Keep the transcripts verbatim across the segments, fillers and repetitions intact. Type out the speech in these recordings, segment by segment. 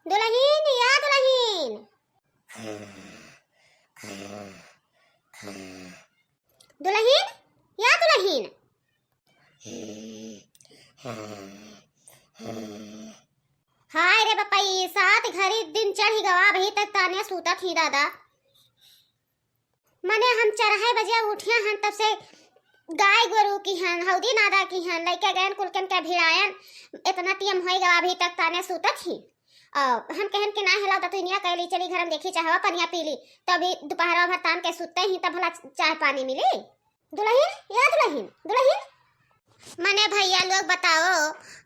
दुलहिन, या दुलहिन। दुलहिन, या दुलहिन। हाय रे बपई, सात घरी दिन चढ़ी गवा, अबही तक ताने सूतत ही दादा। मने हम चरहे बजे उठिया हन, तब से गाय गोरू किहन, हौदी नादा किहन, लइके गयन कुलकन के भिड़ायन, एतना टियम होई गवा, अबही तक ताने सूतत ही। अ, हम कहन कि ना हिलाओ, दतुनिया कैली, चली घर में देखी, चाहवा पनिया पी ली, तभी दुपहरवा भर तान के सुत्ते ही, तब भला चाह पानी मिली। दुलहिन, या दुलहिन, दुलहिन। मने भइया लोग बताओ,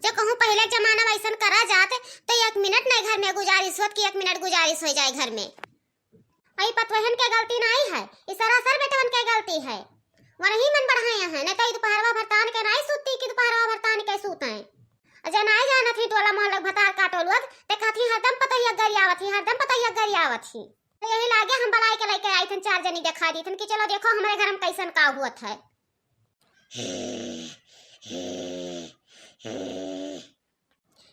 जो कहूँ पहिले जमाना में अइसन करा जात, तो एक मिनट नहीं घर में गुजारिश होत कि एक मिनट गुजारिश हो जाए घर में। ई पतोहन के गलती नाई है, ई सरासर बेटवन के गलती है। वनही मन बढ़ाए हैं, नहीं तो ई दुपहरवा भर तान के नाई सूती कि दुपहरवा भर तान के सूते। अ जे नाई जानत ही टोला मोहल्ला भतार काटो लोग, ते कहत ही हरदम पतोहिया गरियावत ही, हरदम पतोहिया गरियावत ही। तो यही लागे हम बलाई के लइके आई थन, चार जनी देखा दी थन कि चलो देखो हमरे घर में कैसन का हुअत है।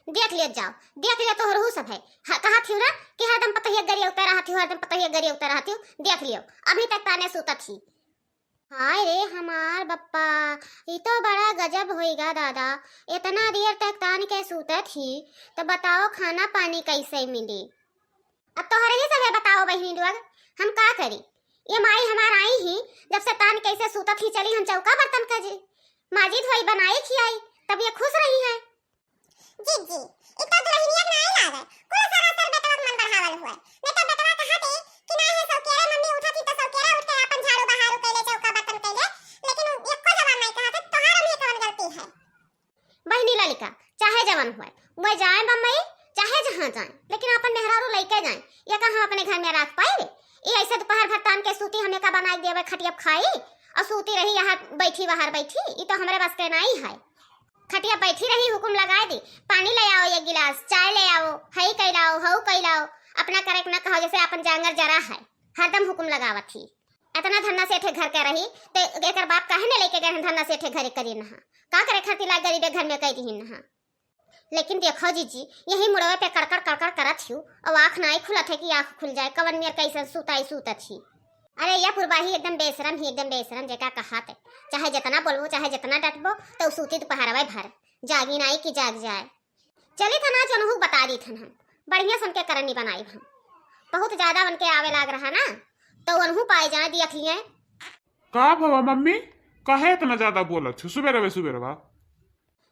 देख लियो जाओ, देख लियो तोहरहू सब है। हाँ, कहा थी ना कि हरदम पतोहिया गरिया उतर रहा थी, हरदम पतोहिया गरिया उतर रहा थी, देख लियो, अबही तक ताने सूतत ही। हाय रे हमार बप्पा, ई तो बड़ा गजब होइगा दादा, एतना देर तक तान के सूतत ही, तो बताओ खाना पानी कैसे मिली? अब तोहरे ही सभे बताओ बहिनी लोग, हम का करी? ये माई हमार आई ही, जब से तान कैसे सूतत ही, चली हम चौका बर्तन का जी माजी धोई बनाई खियाई, तब ये खुश रही है। जीजी, ई तो दुलहिनिया के नाई लागे, कुल सरासर बेटवा के मन बढ़ावल हुए। नहीं तो बेटवा कहते कि नाई है सौकेरे मम्मी उठत ही तो सौकेरे उठ के अपन झाड़ू बहारू कैले, चौका बर्तन कैले, लेकिन उ एको जवान नाई कहते, तोहार में कौन गलती है? बहिनी ललिका, चाहे जवन हुए, वह जाए बम्बई, चाहे जहाँ जाए, लेकिन अपन मेहरारू लइके जाए। ये का हम अपने घर में रख पाई? ये ऐसे दोपहर भर तान के सूती, हमें का बनाई देवे खटिया पे खाई और सूती रही, यहाँ बैठी वहाँ बैठी, ये तो हमरे बस के नाई है। खटिया बैठी रही, हुकुम लगाए दी, पानी ले आओ एक गिलास, चाय ले आओ, हई कैलाओ, हऊ कैलाओ, अपना करे के ना कहो, जैसे अपन जांगर जरा है, हरदम हुकुम लगावत ही। इतना धन्ना सेठे घर के रही, तो एकर बाप काहे ने लेके गए हैं धन्ना सेठे घरे करी नहा? का करे खातिर लाग गरीबे घर में कह दी नहा? लेकिन देखो जीजी, यही मुड़वे पे कड़कड़ कड़कड़ करत हियो, और आँख नाई खुलत है कि आँख खुल जाए, कवन मेर कैसन सुताई सूतत ही। अरे या पुरबाही एकदम बेशरम ही, एकदम बेशरम जेका कहात है। चाहे जितना बोलबो, चाहे जितना डटबो, तो सूती दोपहरवे भर, जागी नाई कि जाग जाए। चली थन आज उनहू बता दी थन हम, बढ़िया से उनके करनी बनाई हम। बहुत ज्यादा उनके आवे लाग रहा ना, तो उनहू पाए जाए, देख लिए। का भवा मम्मी, काहे इतना ज्यादा बोलत हो सुबेरवे सुबेरवा?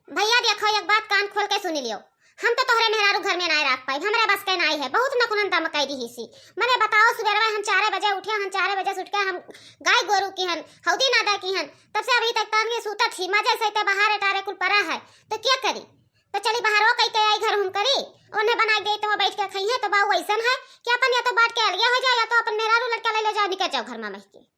भैया देखो, एक बात कान खोल के सुन लियो, हम तो तोहरे मेहरारू घर में नाय रख पाई, हमरे बस के नाय है, बहुत नकुनन दम कह दी सी। मने बताओ, सुबेरवा हम चारे बजे उठे हन, चारे बजे से उठ के हम गाय गोरू की हन, हौदी नादा की हन, तब से अभी तक तान के सूतत ही, मजे से ते बाहर एटारे कुल परा है, तो क्या करी? तो चली बाहरो कई के आई घर हम करी, उन्हें बना के दे तो बैठ के खाइए, तो बाऊ ऐसन है कि अपन या तो बांट के अलगे हो जाए, या तो अपन मेहरारू लड़का ले ले जाओ, निकल जाओ घर में मह के।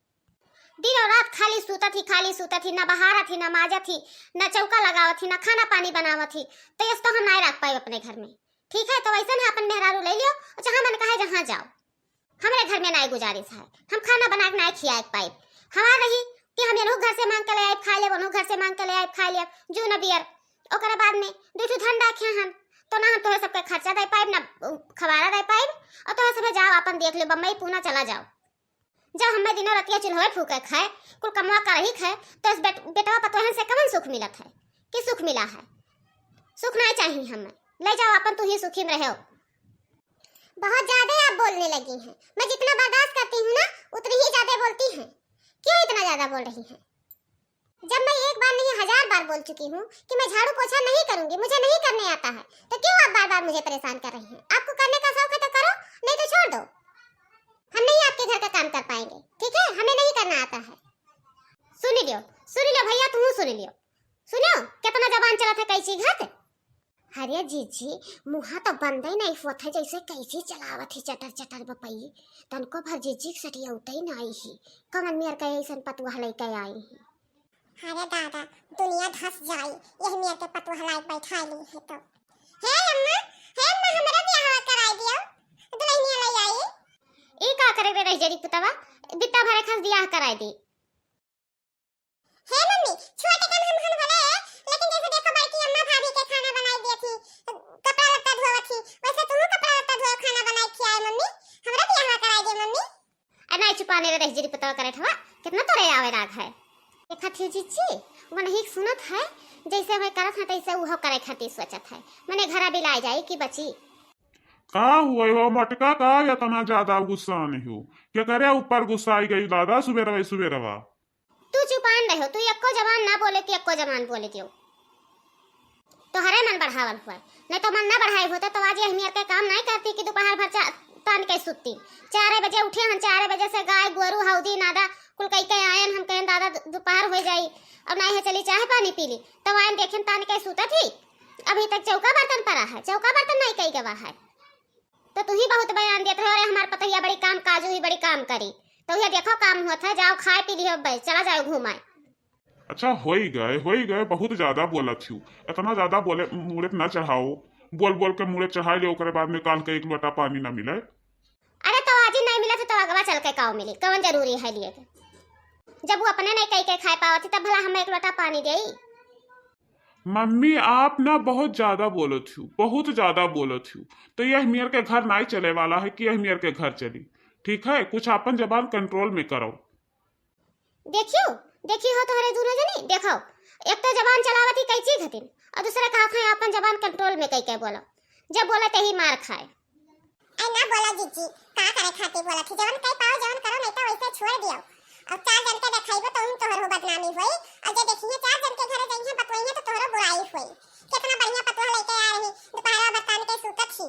दिन और रात खाली सूतत ही, खाली सूतत ही, ना बहारत ही, ना माजत ही, ना चौका लगावत ही, ना खाना पानी बनावत ही, तो यस तो हम नाय रख पाए अपने घर में। ठीक है, तो वैसे ना अपन मेहरारू ले लियो और जहाँ मन कहे जहाँ जाओ। हमरे घर में नाय गुजारिश है, हम खाना बना के नाय खियाए पाए। हमार रही कि हम एनहू घर से मांग के ले आए खा लेब, ओनहू घर से मांग के ले आए खा लेब, जू न बियर। ओकरे बाद में दू ठो धन रखे हम, तो ना हम तोहरे सबके खर्चा दे पाएब, ना खबारा दे पाएब, और तोहरे सबे जाओ अपन देख लो, बम्बई पूना चला जाओ। जब हमें दिनों रतिया चूल्हे फूके खाए, कुल कमवा करही खाए, तो इस बेट-, बेटवा पतोहन से कवन सुख मिलत है? कि सुख मिला है? सुख नहीं चाहिए हमें। ले जाओ अपन, तू ही सुखी में रहो। बहुत ज्यादा आप बोलने लगी हैं। मैं जितना बर्दाश्त करती हूँ ना, उतनी ही ज्यादा बोलती हैं। क्यों इतना ज्यादा बोल रही हैं? जब मैं एक बार नहीं हजार बार बोल चुकी हूँ कि मैं झाड़ू पोछा नहीं करूंगी, मुझे नहीं करने आता है, तो क्यों आप बार बार मुझे परेशान कर रही हैं? आपको करने का शौक है तो करो, नहीं तो छोड़ दो। हम नहीं आपके घर का काम कर पाएंगे, ठीक है? हमें नहीं करना आता है। सुन लियो, सुन लियो भैया, तू सुन लियो, सुनो कितना जबान चलत है कैची घात। अरे जीजी, मुहा तो बंदे नहीं होत है, जैसे कैची चलावत ही चटर चटर बपई। तनको भर जीजी के सटियौते नहीं ही, कवन मेर के ऐसन पतुआ लेके आई ही। अरे दादा, दुनिया धस जाई, यही मेर के पतुआ लायक बैठा ली है तो। हे अम्मा, हे अम्मा, हमरा बियाह कराई दियो, दुल्हनिया ले आई। ई का करे रे रह जरी पुतवा, बित्ता भरे खास बियाह कराई दी। हे मम्मी, छोटे कन हम हम भले, लेकिन जैसे देखो बड़की अम्मा भाभी के खाना बनाई दिया थी, कपड़ा लत्ता धोवत थी, वैसे तू कपड़ा लत्ता मम्मी, हमरा बियाहवा कराई दे मम्मी। अरे नाहीं चुपाने रे, रह जिरी पतवा करे ठवा, कितना तोरे आवे लाग है। देखत ही जिज्जी, वो नहीं सुनत है, जैसे हमें करत है तैसे उहो करे खातिर सोचत है। मने घरा बिलाए जाई कि बची। का हुआ हो मटका, का इतना ज्यादा गुस्सा नहीं हो? क्या करे ऊपर गुस्सा आई गई दादा सुबेरवा सुबेरवा? तू चुपान रहो, तू एको जबान ना बोले कि एको जबान बोले दियो। तोहरे मन बढ़ावल हुआ, नहीं तो मन ना बढ़ाई होता तो आज ये हमियर के काम नहीं करती कि दोपहर भर चा-, तान के सुतती। चार बजे उठे हम, चार बजे से गाय गोरू हौदी नादा कुल कई के आयन, हम कहन दादा दु-, दोपहर हो जाई, अब नहीं है चली चाय पानी पी ली, तब आयन देखेन तान के सुतत ही, अभी तक चौका बर्तन पड़ा है, चौका बर्तन नहीं कई गवा है। तो तू ही बहुत बयान देत रहे, अरे हमार पतोहिया बड़ी काम काजू ही बड़ी काम करी, तो ये देखो काम होत है, जाओ खाए पी लियो, बे, चला जाओ घूमाए। अच्छा, होई गए, होई गए, बहुत ज्यादा बोलत हूँ, इतना ज्यादा बोले, मूड़े न चढ़ाओ, बोल बोल के मूड़े चढ़ाई ले, ओकरे बाद में काल के एक लोटा पानी ना मिले। अरे तो आज ही नहीं मिला तो, तो अगवा चल के काव मिली, कौन जरूरी है लिए के? जब वो अपने नहीं कई के खाए पावत ही, तब भला हम एक लोटा पानी देई? मम्मी, आप ना बहुत ज्यादा बोलत हूँ, बहुत ज्यादा बोलत हूँ। तो यह मियर के घर नहीं चले वाला है कि यह मियर के घर चली, ठीक है? कुछ अपन जबान कंट्रोल में करो। देखियो, देखियो हो तोहरे दोनों जनी, देखो, एक तो जबान चलावत ही कैची घतिन, और दूसरा कहा था अपन जबान कंट्रोल में कई के बोलो, जब बोला ते ही मार खाए। ऐ ना बोला जिज्जी, का करे खातिर बोलत ही? जवन कई पाओ, जवन करो, नहीं तो वैसे छोड़ दियो। अब चार जन के देखाइबो तो उन तोहरो बदनामी होई, और जे देखिए चार जन के घरे जाइए बतवाइए तो तोहरो बुराई होई। कितना बढ़िया पतोह लेके आ रही, दोपहरा भर तान के सूतत ही।